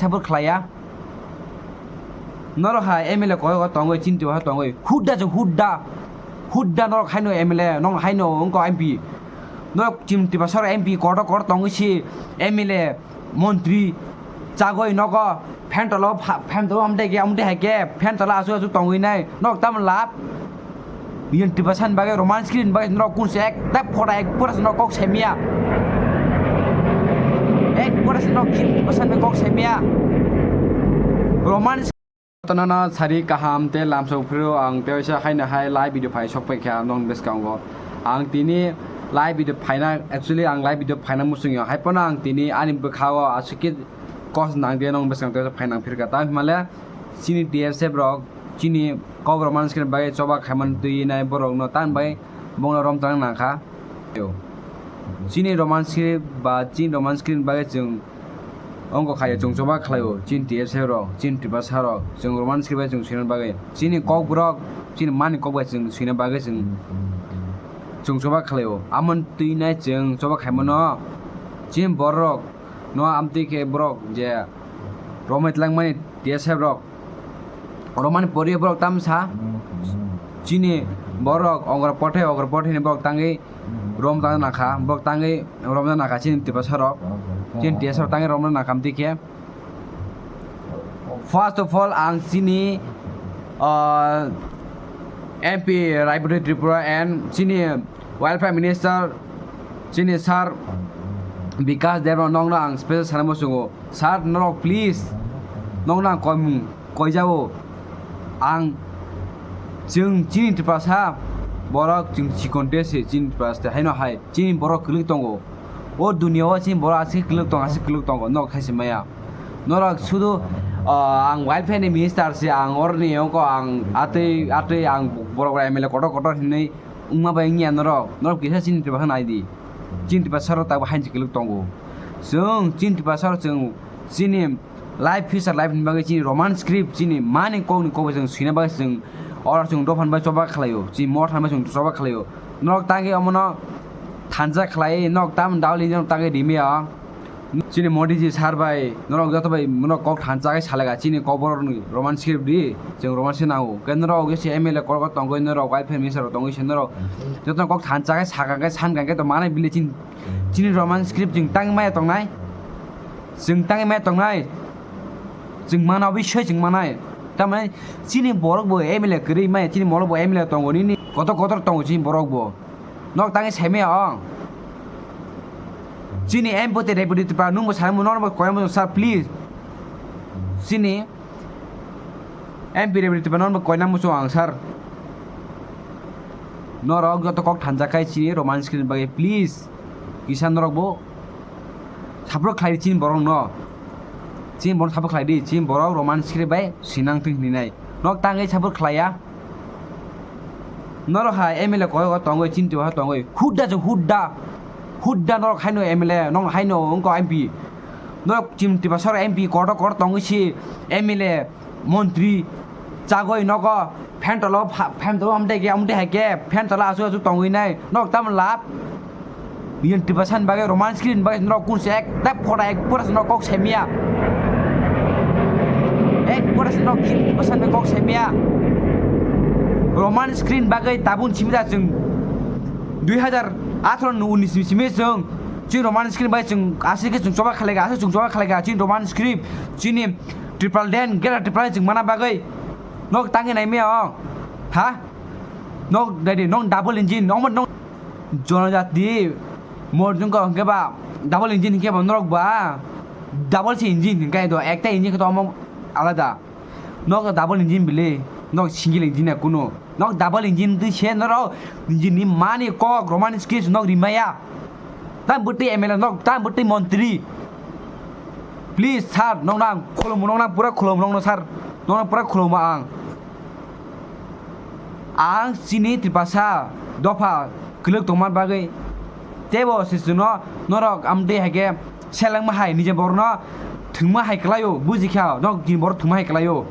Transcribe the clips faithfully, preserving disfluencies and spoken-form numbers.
Sabur khlaiya. Norok hai M L A koyok tongwi, chini twipa tongwi. Hudda je hudda. Hudda norok haino M L A, nong haino wngkha M P. Norok chini twipa sor M P kotor kotor tongwi si M L A, montri chagwi nogo. Phen tolo pha-, phen tolo amde ke, amde hai ke, phen tolo asu asu tongwi nai. Norok tam lab. Yang tipasan bagwi, Roman script bagwi norok kunse ek ta photo ek pura norok kok semia. Ek pura norok chini tipasan bagwi kok semia. Roman Tanana sari kaham te lamsok phuru ang te oisa haino hai live video phai sok paikha nong bwskango. Ang tini live video phaina, actually ang live video phaina musungyo. Hai pono ang tini ani bwkhao aswk kos nang de nong bwskang te phainang phirka. Tang himale chini D S F rok, chini kok Roman script bagwi choba khaiman twi nai borok no tan bai bongno rom tang nang kha. Chini Roman script ba chini Roman script bagwi chwng ongko khaio, chwng choba khlaio, chini T S F rok, chini Tiprasa rok, chwng Roman script bai chwng swina bagwi. Chini kok borok, chini mani kok bai chwng swina bagwi chwng, chwng choba khlaio. Amon twi nai chwng choba khaimano, chini borok no amtwi khe borok je romwi tlangmani T S F rok. Romani poriyo borok tamsa. Chini borok ogor pothai, ogor pothai ni borok tangwi rom tang nakha, borok tangwi rom nakha chini Tiprasa rok. Chini T S rok tangwi rom nakha amtwi khe. First of all, ang chini, ah, M P Raibudai Tripura and chini Welfare Minister chini Sir Bikash Deb rok nokno ang special sana muchungo. Sir, norok please, nokno ang koimung koijao. Ang chwng chini Tiprasa borok chwng chikon de se chini Tiprasa de haino hai chini borok kwlwk tongo. O dunia o chini borok aswk kwlwk tongo, aswk kwlwk tongo, norok khai se maya. Norok sudu, ah, ang welfare ni minister se, ang oroni ongko ang atwi atwi ang borok rok M L A kotor kotor hinwi wngma bai wngya norok. Norok kisa chini Tiprasa nai di. Chini Tiprasa rok tabuk haini kwlwk tongo. Chwng chini Tiprasa rok chwng chini life, future life ni bagwi chini Roman script chini mani kokni kokbai chwng swina bagwi chwng oro chwng dophani bai choba khlaio, chini motha bai chwng choba khlaio. Norok tangwi omono thansa khlai, norok tamni dauli norok tangwi rimya. Chini Modi ji sir bai norok joto bai norok kok thansa khe salaga chini kokborok ni Roman script di, chwng Roman script nango. Khe norok je se M L A korok tongwi norok welfare minister rok tongwi se norok joto kok thansa khe sakha khe sankha khe to manai bili chini, chini Roman script chwng tangwi maya tongnai. Chwng tangwi maya tongnai. Chwng mana obo soi chwng manai. Tamani chini borok bo M L A kwrwi maya, chini borok bo M L A tongo nini kotor kotor tongo chini borok bo. Nok tangwi saimaya ong. Chini M P te Deputy Tripura nwng bo saimung, nono bo koimung sir please. Chini M P Deputy Tripura nono bo koina muchung ang sir. Norok joto kok thansa khai chini Roman script bagwi please. Kisa norok bo support khlai di chini borok no. Chini borok support khlai di, chini borok Roman script bai sinang thwng hinwi nai. Nok tangwi support khlai ya. Norok hai M L A koyok tongwi, chini twibo tongwi. Hudda je hudda. Hudda norok haino M L A, nong haino wngkha M P. Norok chini twibo sor M P kotor kotor tongwi si M L A, montri, chagwi nogo, phen tolo pha-, phen tolo amde ke, amde hai ke, phen tolo asu asu tongwi nai. Norok tamo lab. Yang tipasan bagwi Roman script bagwi norok kunse ek ta photo ek pura norok kok semia. Ek pura norok chini tipasan bagwi kok semia. Roman script bagwi tabun simi da chwng dui hazar atharo ni unis ni simi chwng. Chini Roman script bagwi chwng aswk khe chwng choba khlai ga, aswk chwng choba khlai ga. Chini Roman script, chini triple den, greater triple den chwng mana bagwi. Nok tangwi nai mia o. Ha? Nok dai di, nok double engine, nok, nok Jonojati mor jungko hwnkhe ba double engine hwnkhe ba norok ba double se engine hwnkhe do, ekta engine khe to omo alada. Nok double engine bile, nok single engine ya kuno. Nok double engine twi se norok engine ni mani kok Roman script nok rimaya. Tam bwtwi M L A nok, tam bwtwi montri. Please sir, nokno ang khulumo, nokno pura khulumo, nokno sir, nokno pura khulumo ang. Ang chini Tiprasa dopha kwlwk tongma bagwi teibo se chwngno norok amtwi hai khe selengma hai nije borokno thwngma hai kwlaio, buji kha norok chini borok thwngma hai kwlaio.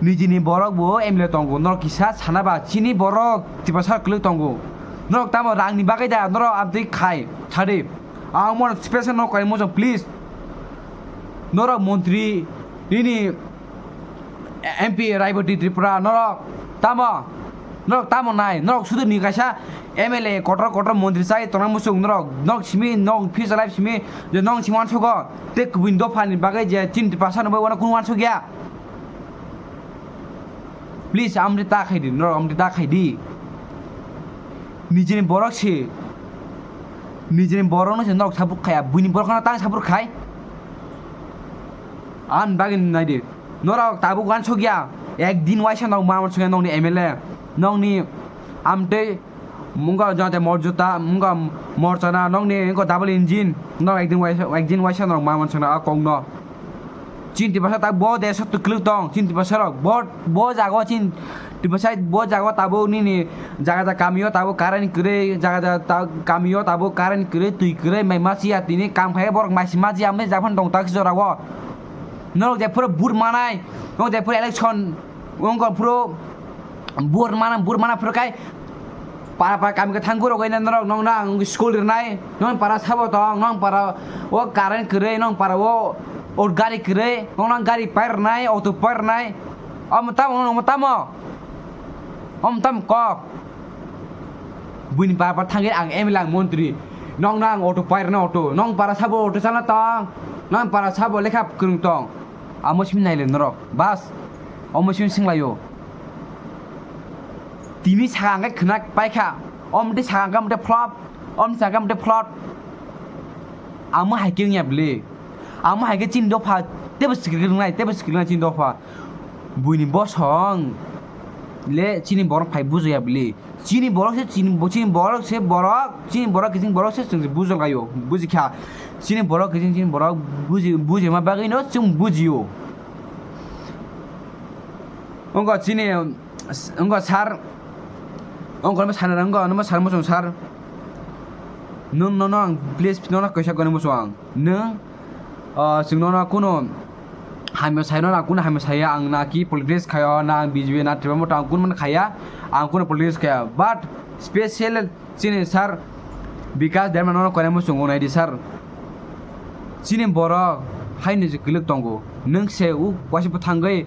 Nijini borok bo M L A tongo, norok kisa sana ba chini borok Tiprasa kwlwk tongo. Norok tamo rangni bagwi da norok amtwi khai sadi. Ang mo special no koi mo please. Norok montri nini M P Raibati Tripura norok tamo, norok tamo nai, norok sudu ni kaisa M L A kotor kotor montri chai tongna musung norok, nok simi nok future life simi je nong simi wansugo te kubun dopha ni bagwi je chin Tiprasa no bai wana kun wansugya. Please, amri ta khai di, norok amri ta khai di. Nijini borok se, nijini borok no se norok sabuk khaya, buini borok no tang sabuk khai. An bagwi nai di, norok tabuk wansugya, ek din waisa norok ma wansugya nokni M L A, nokni amtwi Munga jate morjuta, munga morchana, nokni wngkha double engine, nok ekdin waisa, ekdin waisa norok ma mansana a kokno. Chin Tiprasa ta bo desh to kwlwk tong, chin Tiprasa rok bo, bo jago chin Tiprasa bo jago tabuk nini jaga jaga kamio tabuk current kwrwi, jaga jaga ta-, kamio tabuk current kwrwi, twi kwrwi, mai masiya tini kam khai borok maisi maji amni japhano tong tak jorao. Norok jephuru vote manai, norok jephuru election wngkha phuru vote mana, vote mana phuru kai Para para kami kwthang guro gaina norok nokno ang school rwnai, nong para sabo tong, nong para o current kwrwi, nong para o, o gari kwrwi, nong nang gari pai rwnai, auto pai rwnai. Omo tamo, omo tamo? Omo tamo kok? Buini para para thangwi ang M L A ang montri. Nong nang auto pai rwnai auto, nong para sabo auto chalna tong, nong para sabo lekha kwrwng tong. Amo simi naile norok, bas. Omo simi singlaio. Tini saka hwnkhe khwna paikha. Om tei saka hwnkhe mothe flop. Om saka hwnkhe mothe flop. Amo hai khe wngya bwle. Amo hai khe chini dopha tebo sikirnai, tebo sikirnai chini dopha. Buini bosong le chini borok phai bujoya bwle. Chini borok se chini, chini borok se borok, chini borok kiching borok se chwng se bujol kaio, bujikha. Chini borok kiching chini borok buji, bujima bagwino chwng bujio. Wngkha chini, wngkha sir, wngkha nw sana wngkha nw sana muchung sir. Nwng nono ang please nono kaisa gwnang muchung ang. Nwng, ah, chwng nono kuno hamya saino na kuno hamya saya ang na ki politics khayo na ang B J P na Tripura Motha ang kuno mano khaya ang kuno politics khaya but special chini sir Bikas Debbarma nono koina muchungo naidi sir. Chini borok haino je kwlwk tongo. Nwng se u waisa bwthangwi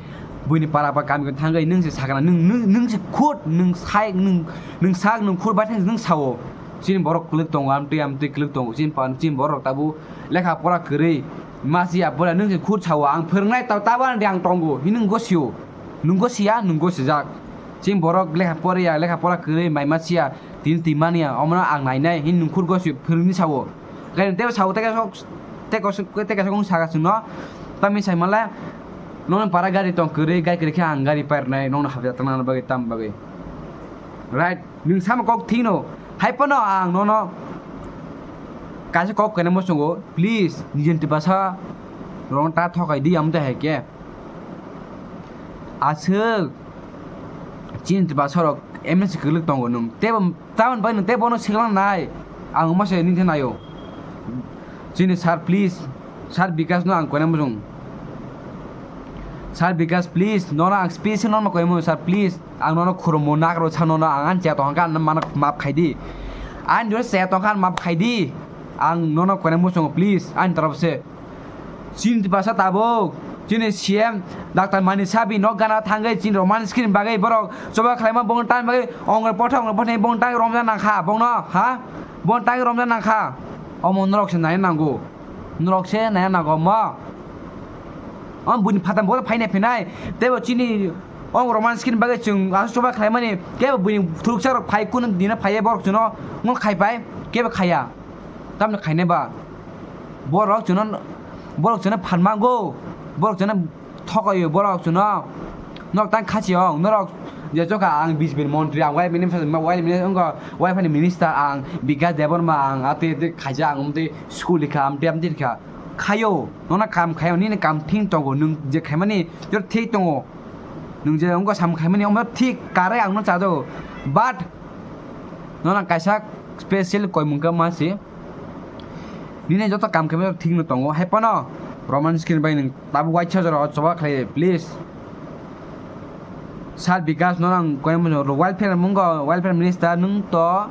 buini para ba kami thangwi nwng se sakna nwng, nwng, nwng se khud nwng sai nwng, nwng sak nwng khud bai thang nwng sao. Chini borok kwlwk tongo, amtwi amtwi kwlwk tongo. Chini pa, chini borok tabuk lekha pora kwrwi. Masiya pora nwng se khud sao. Ang phwrwngnai ta-, tabuk ani ang tongo. Hini nwng gosio. Nwng gosia, nwng gosijak. Chini borok lekha poriya, lekha pora kwrwi, mai masiya, tini twi mania. Omono ang nainai. Hini nwng khud gosio, phwrwngni sao. Khe nwng teibo sao, tei kaisa, tei kaisa, tei kaisa kung saka chwngno. Tamni sai manle, nokni para gari tong kwrwi, gari kwrwi khe ang gari pairwnai, nokno hapjak tangnani bagwi, tam bagwi. Right? Nwng sama kok thwino, hai phano ang nono kaisa kok kainwi muchungo, please, nijeni Tiprasa rokno ta thokai di, amo tei hai khe. Aswk chini Tiprasa rok M N C kwlwk tongo nwng, teibo tamoni bagwi nwng tei bono swkang nai, ang omo se nini naio. Chini sir, please, sir Bikas no ang koina muchung. Sir Bikas, please, nono ang special nono koina muchung, sir, please. Ang nono khurummo nagro sa nono ang ani chaya tongkha ang mano map khai di. Ani jora chaya tongkha ang map khai di. Ang nono koina muchungo please ani torop se. Chini Tiprasa tabuk chini C M Doctor Mani Sabi nok gana thangwi chini Roman script bagwi borok choba khlaima bong tang bagwi ongre potha ongre potha bong tang romjak nangkha bongno ha bong tang romjak nangkha. Omo norok se nai nango. Norok se nai nango mo. Ang buini phatar bo phainai phinai. Teibo chini ong Roman script bagwi chwng aswk choba khlaimani. Kebo buini thuruksa rok phai kunu dina phaiya borok chwngno. Mo khai pai. Kebo khaiya. Tamni khainai ba. Borok chwngno, borok chwngno phan mango. Borok chwngno thokaio borok chwngno. Norok tang khachi ong. Norok je chokha ang B J P ni montri, ang Y F ni, Y F ni wngkha, Y F ni minister ang Bikas Debbarma ang ate ate khaijak ang umtwi school rikha amtwi amtwi rikha. Khaio, nono kam khaio, nini kam thik tongo, nwng je khaimani jor thik tongo. Nwng je wngkha sam khaimani omo thik kare ang no chajago. But nono kaisa special koimung khe ma se. Nini joto kam khaimani thik no tongo. Hai phano Roman script bai nwng tabuk waisa jora o choba khlai please. Sir Bikas no ang koimung welfare mungo welfare minister nwng to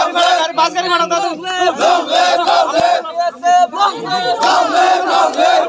Bus gari mara, bus gari mara, dadu. Long live, long live! Long live, long live!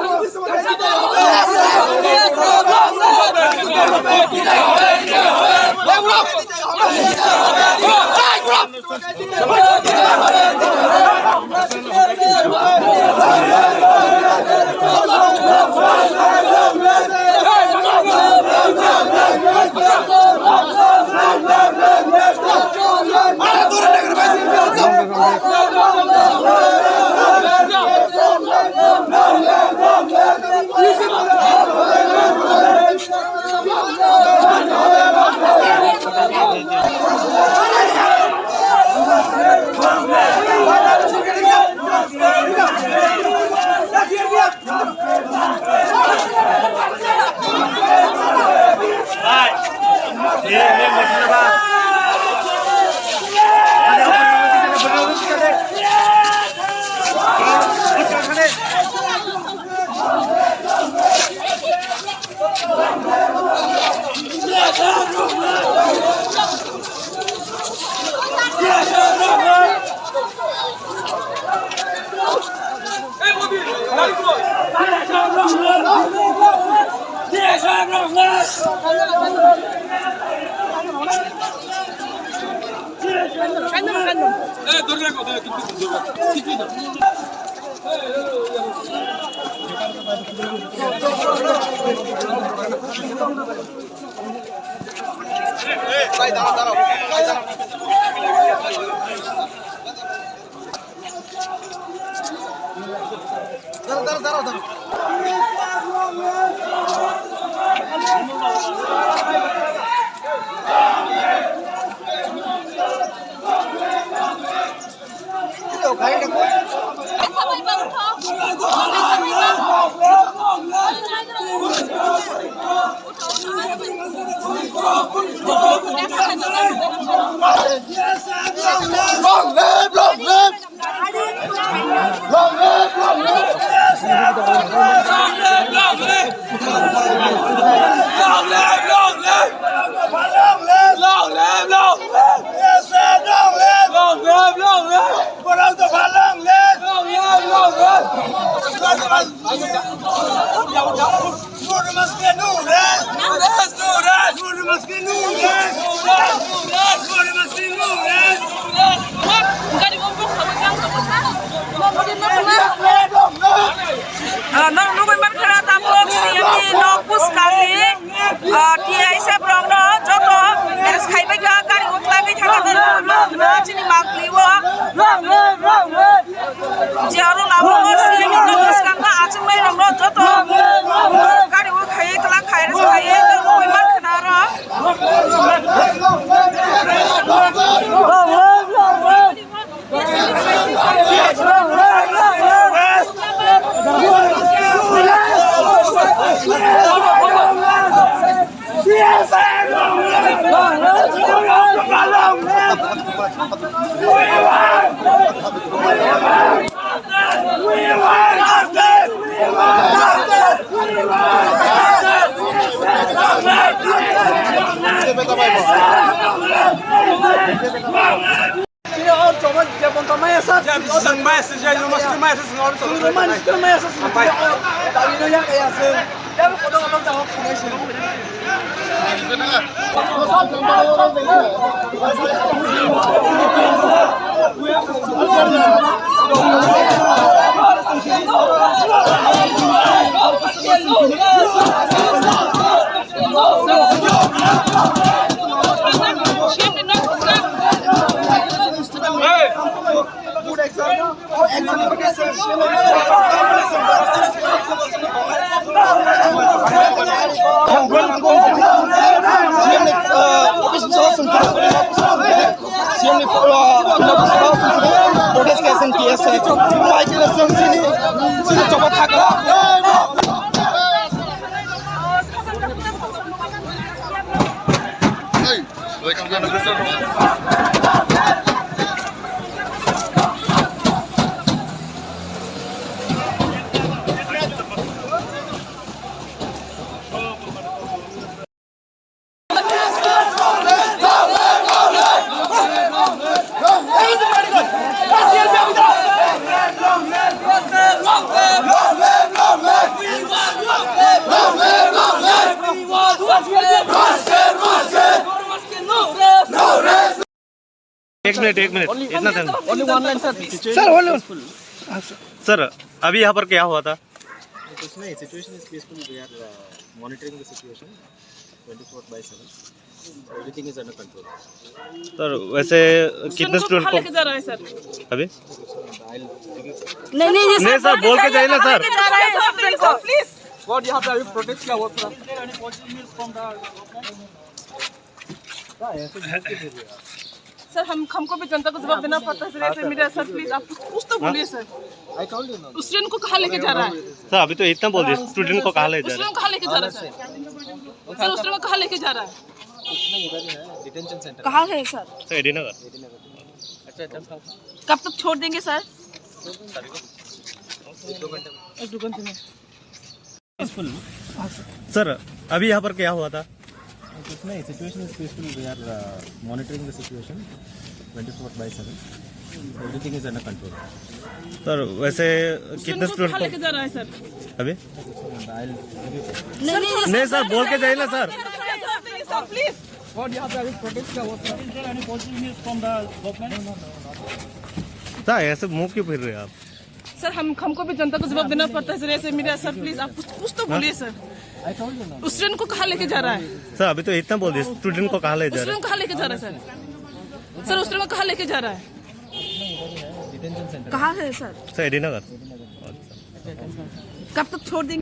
Long live, long live! Long live, long live! Long live, long live! Yes, sir, long live! Long live, long live! Borok Dopha long live! Long live, long live! Borok Dopha long live! Borok Dopha long live! Chini makliwo. Long live, long live. Je aro labo C M ni bwskang na achuk mai rok no joto. Long live, long live. Gari o khai klang khai res khai ko koi man khna ro. Long live, long live. Chini o choma je bonta maya sa. Je, chini o choma maya sa, je, chini o choma maya sa, chini o choma maya sa. Chini o choma maya sa, chini o choma maya sa. Dawi no ya kaya sa. Ya ko kodo kodo jawab khanai sa. C M ni, uh, protest kaisa T S A. Bai khe chwng chini, chini choba thakla. एक मिनट, एक मिनट, इतना time. Only one line, sir. Sir, hold on. Sir, अभी यहाँ पर क्या हुआ था? कुछ नहीं, situation is peaceful. We are, uh, monitoring the situation twenty four by seven. Everything is under control. Sir, वैसे कितने स्टूडेंट को लेके जा रहा है, सर? अभी? नहीं, नहीं, नहीं, सर, बोल के जाइए ना, sir. What you have to protect क्या हुआ पूरा? सर, हम, हमको भी जनता को जवाब देना पड़ता है, सर, ऐसे मीडिया, सर, प्लीज, आप कुछ, कुछ तो बोलिए, सर। उस स्टूडेंट को कहाँ लेके जा रहा है? सर, अभी तो इतना बोल दिया, स्टूडेंट को कहाँ ले जा रहा है? उस स्टूडेंट को कहाँ लेके जा रहा है? सर, उस स्टूडेंट को कहाँ लेके जा रहा है? कहाँ है, सर? सर, एडी नगर। कब तक छोड़ देंगे, सर? एक दो घंटे में। सर, अभी यहाँ पर क्या हुआ था? कुछ नहीं, situation is peaceful. We are, uh, monitoring the situation twenty four by seven. Everything is under control. Sir, वैसे कितने स्टूडेंट को लेके जा रहा है, सर? अभी? नहीं, नहीं, नहीं, सर, बोल के जाइए ना, sir. Sir, please. What you have to protect क्या हुआ, sir? Is there any positive news from the government? Sir, ऐसे मुंह क्यों फिर रहे हैं आप? सर, हम, हमको भी जनता को जवाब देना पड़ता है, सर, ऐसे मीडिया, सर, प्लीज, आप कुछ, कुछ तो बोलिए, सर। उस ट्रेन को कहाँ लेके जा रहा है? सर, अभी तो इतना बोल दिया, स्टूडेंट को कहाँ ले जा रहा है? उस ट्रेन को कहाँ लेके जा रहा है, सर? सर, उस ट्रेन को कहाँ लेके जा रहा है? कहाँ है, सर? सर, एडी नगर। कब तक छोड़ देंगे?